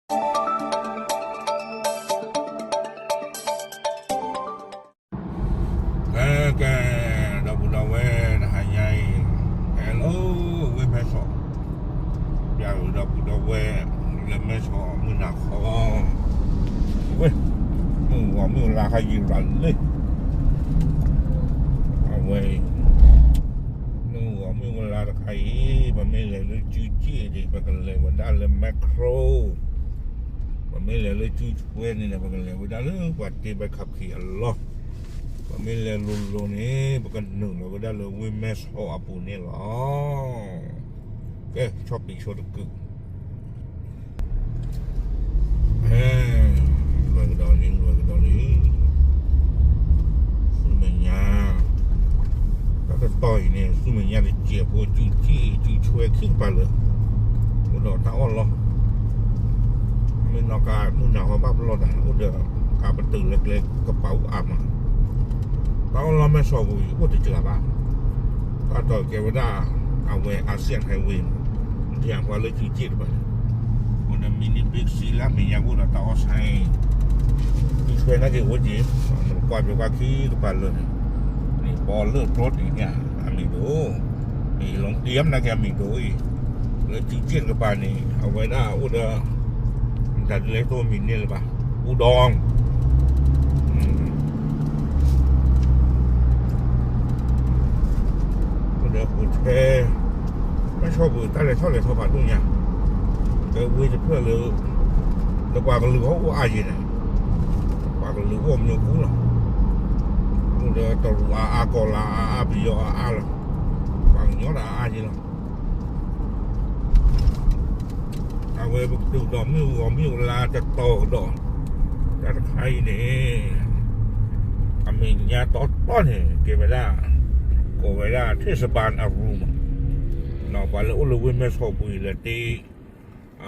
ကဲ ကဲ ဒီပုၢ်ဒီဝဲၢ် တဟါညါအံၤ ဟဲလၢဝ့ၢ်မဲၢ်ဆီး ပျၢ်ဒီပုၢ်ဒီဝဲၢ် လၢမဲၢ်ဆီးမုၢ်နၤခီ ဝ့ၢ် မုၢ်ဂီၤမုၢ်လါခါယံာ်ရၤလၢ အဝဲ မုၢ်ဂီၤမုၢ်လါတခါအံၤ ပမ့ၢ်လဲၤလၢစုစ့ၣ်န့ၣ် ပကလဲၤဝဲဒၣ်လၢ Makro ပမ့ၢ်လဲၤလၢစုဆွဲန့ၣ် ပကလဲၤဝဲဒၣ်လၢပှၤတ့ဘဲခးခံအလီၢ် ပမ့ၢ်လဲၤလိၤလိၤန့ၣ် ပကနုာ်လီၤဝဲဒၣ်လၢဝ့ၢ်မဲၢ်ဆီးအပူၤန့ၣ်လီၤ. ကဲ ဆီၣ်ပံးဆိတကုာ် ဟဲ လွဲကဒီးလံ လွဲကဒီးလံ ဆူမဲာ်ညါ တၢ်တတီၤအံၤန့ၣ် ဆူမဲာ်ညါတစဲးဖိ စုစ့ၣ် စုဆွဲခံကပၤလၢာ် အိၣ်ဒီးတၢ်အီၣ်လီၢ် မ့ၢ်နီၢ်ကါမုၢ်နၤခီဘၣ်ပလီၢ်တၢ် အိၣ်ဒီးကးပတုာ်လၢကျဲကပၤအိၣ်အါမး တၢ်အီၣ်လီၢ်မဲၢ်ဆီးပူၤအံၤ အိၣ်တစှၤဘၣ် တၢ်တီၤကဲဝဲဒၣ် အဝဲ Asian Highway မး ထံၣ်ပှၤလၢစုစ့ၣ်တဖၣ်န့ၣ် အိၣ်ဒီး mini big C လၢအမဲာ်ညါအိၣ်ဒီးတၢ်အီၣ်ဆါအံၤ စုဆွဲနာ်က့ၤအိၣ်က့ၤ နကွၢ်ဖဲကွၢ်ခံကပၤလၢာ်န့ၣ် န့ၣ်ပီလၢၢ်တြီတ့ၢ်ညါ အမံၤဒိၣ် န့ၣ်လီၤတံၢ်နာ်က့ၤအမံၤဒိၣ်အံၤ လၢစုစ့ၣ်တကပၤန့ၣ် အဝဲဒၣ်အိၣ်ဒီး တၢ်ဒ်လဲၣ်တမံၤန့ၣ်လၢၤဘၣ် ပူဒီ အိၣ်ဒီး hotel မဲၢ်ဆီးပူၤ တၢ်လဲၤထီၣ်လဲၤထီဖးဒိၣ်ညါ ကဲဝ့ၢ်တဖျၢၣ်လၢ လၢပှၤကလုာ်ဟီၣ်အိၣ်အါယံၤန့ၣ် ပှၤကလုာ်အိၣ်မံၤကူလီၤ အိၣ်ဒီးတရူးအါအါ ကီၤလၤအါအါ ပယီၤအါအါလီၤ ပှၤကညီတၢ်အါအါယံၤလီၤ အဝဲပကတုၤဒီးမုၢ်ဂီၤမုၢ်လါတတီၤကဒီး တၢ်တခါအံၤန့ၣ် အမဲာ်ညါတီတီန့ၣ် ကဲဝဲဒၣ် ကိးဝဲဒၣ် ထ့ၣ်စဘၣ်အရူမး ပှၤလၢအိၣ်လၢဝ့ၢ်မဲၢ်ဆီးပူၤအံၤလၢတ့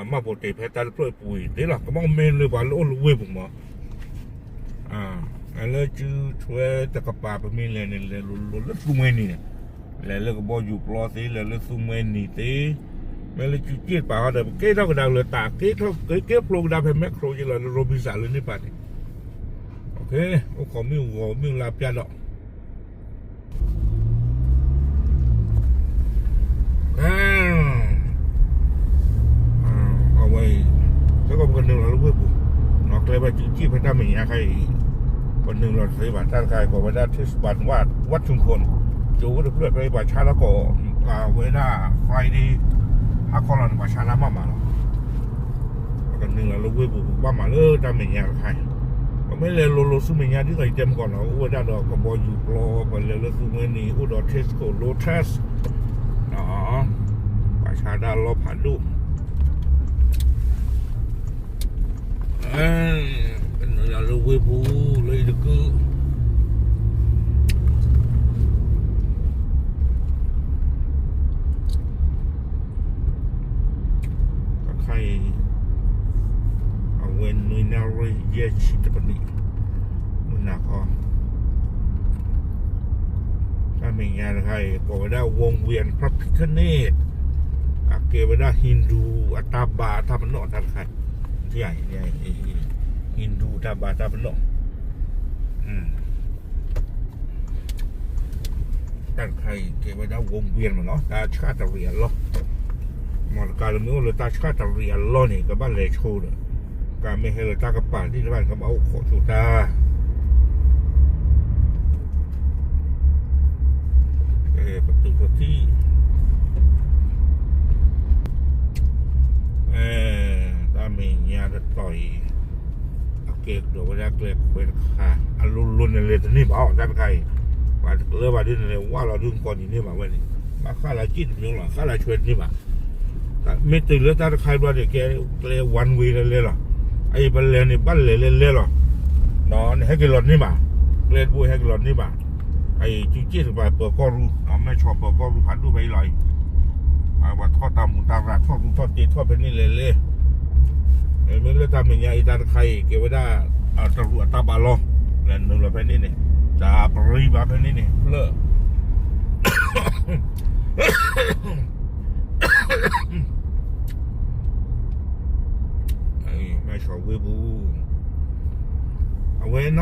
မၢ်ပိာ်တ့ၢ်ဖဲတၢ်တဖျၢၣ်အပူၤအံၤသ့လီၤ ကဘၣ်မ့ၢ်လၢပှၤလၢအိၣ်လၢဝ့ၢ်ပူၤမး လၢစုဆွဲတကပၤ ပမ့ၢ်လဲၤန့ၣ် လဲၤလိၤလိၤလၢသူမှဲနံၤန့ၣ် လဲၤလၢကဘီယူၤပျီသ့ လဲၤလၢသူမှဲနံၤသ့ မ့ၢ်လၢစုစ့ၣ်တကပၤဃီဒီး ပကဲထီၣ်ကဒါက့ၤလၢတၢ်က့ က့ဖျိကဒါဖဲ Makro ယ့လီၤ လၢ Robinson လၢန့ၣ်ပၤန့ၣ် အိၣ်ခိးမုၢ်ဂီၤမုၢ်လါပျၢ်ဒီး အဝဲအံၤ စ့ၢ်ကီးပကနုာ်လီၤလၢဝ့ၢ်ပူၤ နီၢ်ကျဲဘၣ်စုစ့ၣ်ဖဲတၢ်မဲာ်ညါခါအံၤ ပနုာ်လီၤတသ့ဘၣ် တၢ်တခါအံၤ ကိးဝဲဒၣ် ထ့ၣ်စဘၣ် ဝၣ်ထုံခိၣ်န့ၣ် ကၠိဝ့ၢ်တဖျၢၣ်ဖဲအံၤ ပှၤဆါလီၤကီး အဝဲဒၣ် Friday ဟါခီလီၤန့ၣ် ပှၤဆါလၢမးမးလီၤ ပကနုာ်လီၤလၢဝ့ၢ်ပူၤ ပကဘၣ်မၤလၢတၢ်မဲာ်ညါတခါအံၤ ပမ့ၢ်လဲၤလိၤလိၤဆူမဲာ်ညါဒ်သိးယတဲမကီးနီၤ အိၣ်ဝဲဒၣ်ဒီးကဘီယူၤပျီ ပလဲၤလၢသူမှဲနံၤ အိၣ်ဒီး Tesco Lotus ပှၤဆါတၢ်လီၢ်ဖးဒိၣ် ပနုာ်လီၤလၢဝ့ၢ်ပူၤလၢအံၤတကု တၢ်ခါအံၤ အဝဲနွံနၣ်ရံၣ်ယဲၢ်ဆံတပနံး မုၢ်နၤခီ တၢ်မဲာ်ညါတခါအံၤ ကိးဝဲဒၣ် ဝံဝံအဖျၢၣ်ဖံးခန့ၣ် အကဲဝဲဒၣ် Hindu အတၢ်ဘါတၢ်ပနီၣ်တၢ်တခါ Hindu တၢ်ဘါတၢ်ပနီၣ် တၢ်တခါအံၤ ကဲဝဲဒၣ် ဝံဝံမးနီၤ တၢ်ဆှၣ်တရံးအလီၢ် မ်တကးလၢမ့ၢ်အိၣ်လၢတၢ်ဆှၣ်တရံးအလီၢ်န့ၣ် ကဘၣ်လဲၤဆိဒီး ကမ့ၢ်ဟဲလၢတၢ်ကပၤသ့ၣ်တဖၣ်န့ၣ် ကဘၣ်အိၣ်ခိးဆိတၢ် ပတုာ်ပထံၣ် တၢ်မဲာ်ညါတတီၤအံၤ အကဲကဒီးဝဲဒၣ်ကျဲခွဲးတခါ အလိၤလိၤန့ၣ်လဲၤတန့ၢ်ဘၣ်အီၤ တၢ်တခါအံၤ ပှၤတကျၢဘၣ်ဒ်န့ၣ်လဲၤဝၢ်လီၤဒုးကီၢ်နံၤန့ၢ်ဘၣ်ဝဲန့ၣ် ဘၣ်ဃၣ်လၢကံၣ်တမံၤလီၤ ဃၣ်လၢဆွဲတန့ၢ်ဘၣ် မ့ၢ်တုၤလၢတၢ်တခါဘျီန့ၣ် ကဲကျဲ one way လဲၤလဲၤလီၤ အအံၤပလဲၤန့ၣ် ဘၣ်လဲၤလဲၤလဲၤလီၤ နဟဲက့ၤလီၤန့ၢ်ဘၣ် ကျဲတဘိဟဲက့ၤလီၤန့ၢ်ဘၣ် အအံၤစုစ့ၣ်တကပၤပၢၤကီၢ်ရူၢ် အမဲၢ်ဆီးပၢၤကီၢ်ရူၢ်ဖးဒိၣ်ဖဲအံၤလီၤအံၤ ပှၤထီၣ်တၢ်မူးတၢ်ရၢ်ထီၣ်ရူၢ်ထီၣ်တ့ထီၣ်ဖဲန့ၣ်လဲၤလဲၤ မ့မ့ၢ်လၢတၢ်မဲာ်ညါအံၤတၢ်တခါအံၤ ကဲဝဲဒၣ် တရူးအတၢ်ဘါလီၢ် လဲၤနုာ်လီၤဖဲန့ၣ်န့ၣ် တၢ်ပရံဘၣ်ဖဲန့ၣ်န့ၣ် ဖျၢၣ်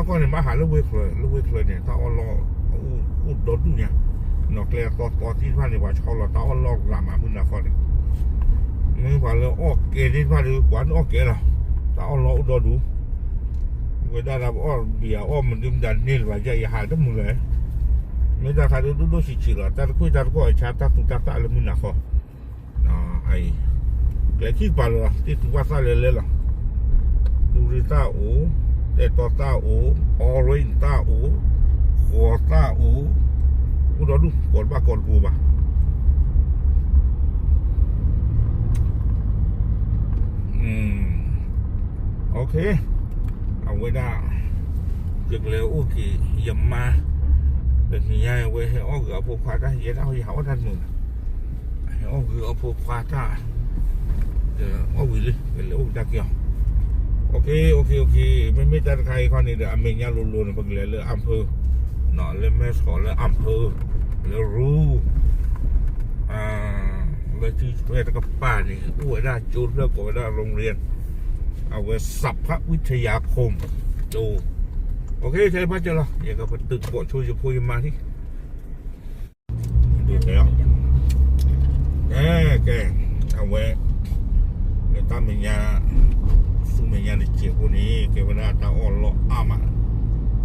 အီၣ်န့ၣ် ဘၣ်ဟးလၢဝ့ၢ်ချၢ, လၢဝ့ၢ်ချၢန့ၣ် တၢ်အီၣ်လီၢ်အိၣ်ဒီဒူၣ်ညါ, နီၢ်ကျဲအသီသီသ့ၣ်တဖၣ်န့ၣ် ပှၤဆီလီၤတၢ်အီၣ်လီၢ်ရၤမးမုၢ်နၤဃီန့ၣ်, မ့ၢ်ပှၤလၢအီၣ်ကဲသ့ၣ်တဖၣ်ဒီး ပှၤန့ၣ်အီၣ်ကဲလီၤ, တၢ်အီၣ်လီၢ်အိၣ်ဒီဒူၣ်, ဝဲဒၣ်ဒီးပအီၣ်ဘံအီၣ်မနုၤမတၤန့ၣ်လၢၤဘၣ် ယယဟးတမုာ်လဲၣ်, မ့ၢ်တၢ်ခါဒုးဒိၣ်ဒိၣ်ဆံးဆံးလီၤ, တၢ်တကွံၢ်တၢ်တကွံၢ်အဆါတၢ်သူတၢ်သၣ်လၢမုၢ်နၤဃီ အံၤ, ကျဲခံကပၤလၢာ်လီၤ, သ့ၣ်သူဘၣ်သၣ်လဲၤလဲၤလီၤ, သူရ့ၣ်သၣ်အိၣ်, တဲာ်တီသၣ်အိၣ်, orange သၣ်အိၣ်, ဃိးသၣ်အိၣ်, အိၣ်ဒီဒူၣ် ကိးတဘၣ်ကိးတပူၤဘၣ်. OK, အဝဲဒၣ် ယကလဲၤအိၣ်က့ၤယမါ, တနံၤညါဝဲဟဲအီၣ်ဂ့ၤအဖိခွါတၢ် ယဲဒၣ်ယဟးအီၣ်တၢ်တမုာ်ဘၣ်, ဟဲအီၣ်ဂ့ၤအဖိခွါတၢ်, အီၣ်ဝံၤလံ ကလဲၤအိၣ်ကဒါက့ၤအီၤ, OK, OK, OK, မ့မ့ၢ်တၢ်တခါအံၤခီန့ၣ်ဒီး အမဲာ်ညါလိၤလိၤန့ၣ် ပကလဲၤလၢအမ်ဖၢ, လၢမဲဆီးလၢအမ်ဖၢ, လၢရူ လၢထံဆွဲတကပၤန့ၣ် အိၣ်ဝဲဒၣ်ကၠိတဖျၢၣ်ကိးဝဲဒၣ် โรงเรียน အဝဲ สรรพวิทยาคม ကၠိ, OK, ခဲအံၤဘၣ်ကၢၤလီၤ, ယကပတုာ်ပိာ်ဆိယဖိယမါလံ, ဒ်တဲအီၤ, ကဲ, ကဲ, အဝဲ လၢတၢ်မဲာ်ညါ, ဆူမဲာ်ညါတစဲးဖိန့ၣ် ကဲဝဲဒၣ်တၢ်အီၣ်လီၢ်အါမး,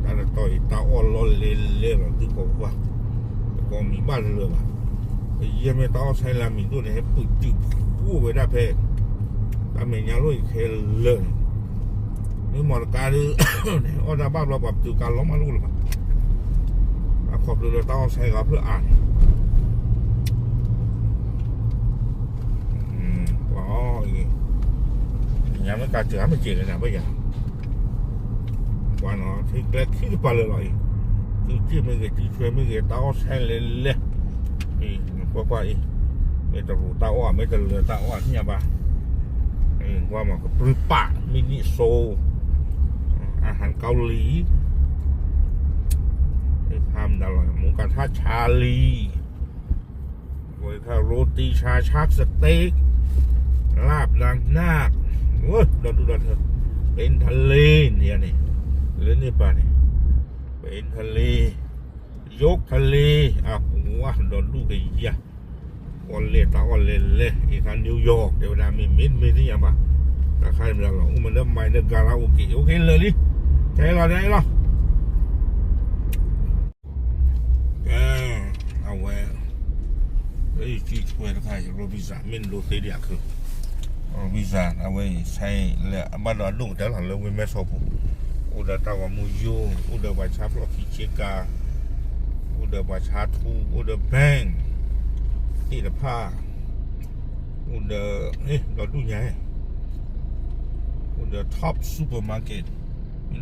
တၢ်တတီၤအံၤ တၢ်အီၣ်လီၢ်လဲၤလဲၤလီၤ သုကိးကွၢ်, တကိးမံၤဘၣ်လၢၤဘၣ်, ပယဲၢ်မ့ၢ်တၢ်အီၣ်ဆဲလၢမံၤဒိၣ်န့ၣ် ဟဲပတုာ်ဖှိၣ်ဝဲဒၣ်ဖဲ တၢ်မဲာ်ညါလိၣ်အံၤခဲလၢာ်န့ၣ်, မ့ၢ်မီၢ်တကါဒုး အီၣ်တၢ်ဘၣ်ဘျီ ပှၤပတုာ်ကါလီၤမးလိၣ်လၢၤဘၣ်, အခီဖျိလၢတၢ်အီၣ်ဆဲဂၤဖျၢၣ်အါန့ၣ်, ပှၤအီၣ်အံၤ, ညါမ့ၢ်ကါစၢၤမ့ၢ်စဲးလဲၣ်န့ၣ် ဘၣ်ယၤ ပှၤနီၤ ထံကျဲခံကပၤလၢာ်လီၤအံၤ, စုစ့ၣ်မ့ၢ်ဂ့ၤ စုဆွဲမ့ၢ်ဂ့ၤ တၢ်အီၣ်ဆဲလဲၤလဲၤ, အံၤ ကွၢ်ကွၢ်အံၤ, မ့ၢ်တရူးတၢ်အီၣ် မ့ၢ်တလၢတၢ်အီၣ် သ့ၣ်ညါဘၣ်, ကွၢ်မး ကပြုၢ်ပာ် မ့ၢ်နံၣ်စိ, อาหารเกาหลี, ဖးမတၤလီၤ หมูกระทะชาลี ဝဲခါ โรตีชาชัก สเต็ก ลาบดำนาค ဝဲ ဒီဒူၣ်ဒီထၢ เป็นทะเล န့ၣ်န့ၣ် လၢန့ၣ်ပၤန့ၣ် เป็นทะเล ยกทะเล အဝဲ ဒီဒူၣ်ကယၤ အီၣ်လဲၣ်တၢ်အီၣ်လဲၣ်လဲၣ် အံၤခါ New York တဲဝဲဒၣ် မ့ၢ်မ့ၢ်မ့ၢ်သ့ၣ်ညါဘၣ် တၢ်ခါန့ၣ်လီၤ အိၣ်မးလၢ မၤဒၢ ကါရၢအိၣ်က့ၤ အိၣ်က့ၤလၢာ်လံ ထဲလီၤထဲလီၤ ကဲ အဝဲ လၢယစုဆွဲတခါအံၤ Robinson မ့ၢ်နဒိးသ့ဒံးအခု Robinson အဝဲအံၤ ဆဲးလၢအဘၣ်ဒီးအဒိၣ်ကတၢၢ်လီၤ လၢဝ့ၢ်မဲဆီးပူၤ အိၣ်ဒီးတၢ်ဂီၤမူယိၣ် အိၣ်ဒီးပှၤဆါဖျိၣ်ခံဆ့ကၤ အိၣ်ဒီးပှၤဆါထူ အိၣ်ဒီး bank သ့ၣ်တဖၣ် အိၣ်ဒီး ဒီဒူၣ်ညါ အိၣ်ဒီး Top Supermarket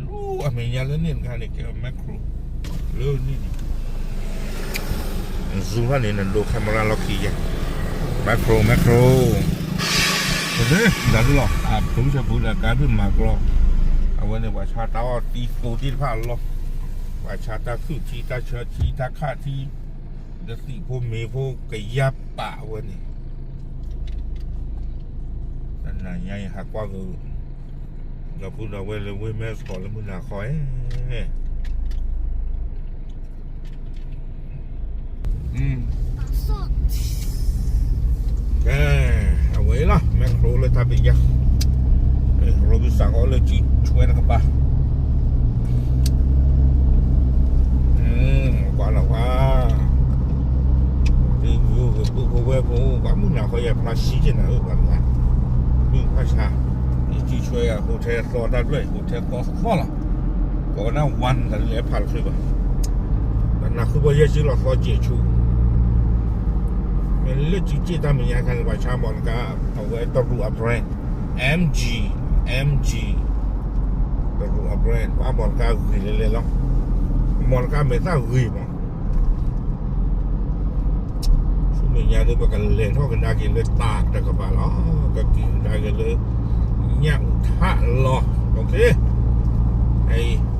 လူအမဲာ်ညါလၢန့ၣ်တခါန့ၣ် ကဲ Makro လၢန့ၣ်န့ၣ် Zoom ဖၣ်န့ၣ် နဒိး camera လီၢ်ခံယၤ Makro Makro ပဒဲဒၣ်ဒုလီၤ အပူၤစပူၤဒီးကါဒုမၤကျီ အဝဲန့ၣ် ပှၤဆါတၢ်အီၣ်သံသိသ့ၣ်တဖၣ်အလီၢ် ပှၤဆါတၢ်ခုၣ်ထံ တၢ်ဆၢထံ တၢ်ခၣ်ထံ ဒီးသံၣ်ဖိမ့ၤဖိကယါပာ်ဝဲန့ၣ် တနၤညါအံၤဟးကွၢ်က့ၤ ဒီပုၢ်ဒီဝဲၢ်လၢဝ့ၢ်မဲဆီးလၢမုၢ်နၤခီ ကဲ အဝဲလီၤ Makro လၢတၢ်ပယါ Robinson အီၤလၢစုဆွဲတကပၤ ကွၢ်လီၤကွၢ် ဒ်ယိယိဖိဝဲၢ်ဖိ ပှၤမုၢ်နၤခီယဲၢ်ဖျါဆံက့နၤဧၢ ပှၤတဂၤ မုၢ်ဖၣ်ဆါ ယစုဆွဲယၤ hotel သီတၢ်တဖျၢၣ် hotel သီသီလီၤ ကိးဝဲဒၣ် one တၢ်လၢလဲၤဖးတချုးဘၣ် နၢ်ဃုဘီယဲၢ်စုလီၤသီစဲးဆူ မ့ၢ်လၢစုစ့ၣ်တၢ်မဲာ်ညါခါန့ၣ် ပှၤဆါမီၢ်တကါ အဝဲတရူးအ brand MG MG တရူးအ brand ပှၤမီၢ်တကါဂ့ၤလဲၤလဲၤလီၤ မီၢ်တကါမဲာ်သၣ်ဂ့ၤမး ဆူမဲာ်ညါဒ်ပကလဲၤထီၣ်ကဒါက့ၤလၢတၢ်တကပၤလီၤ ကက့ၤကဒါက့ၤလၢ ညၣ်အူထၣ်လီၤ အံၤ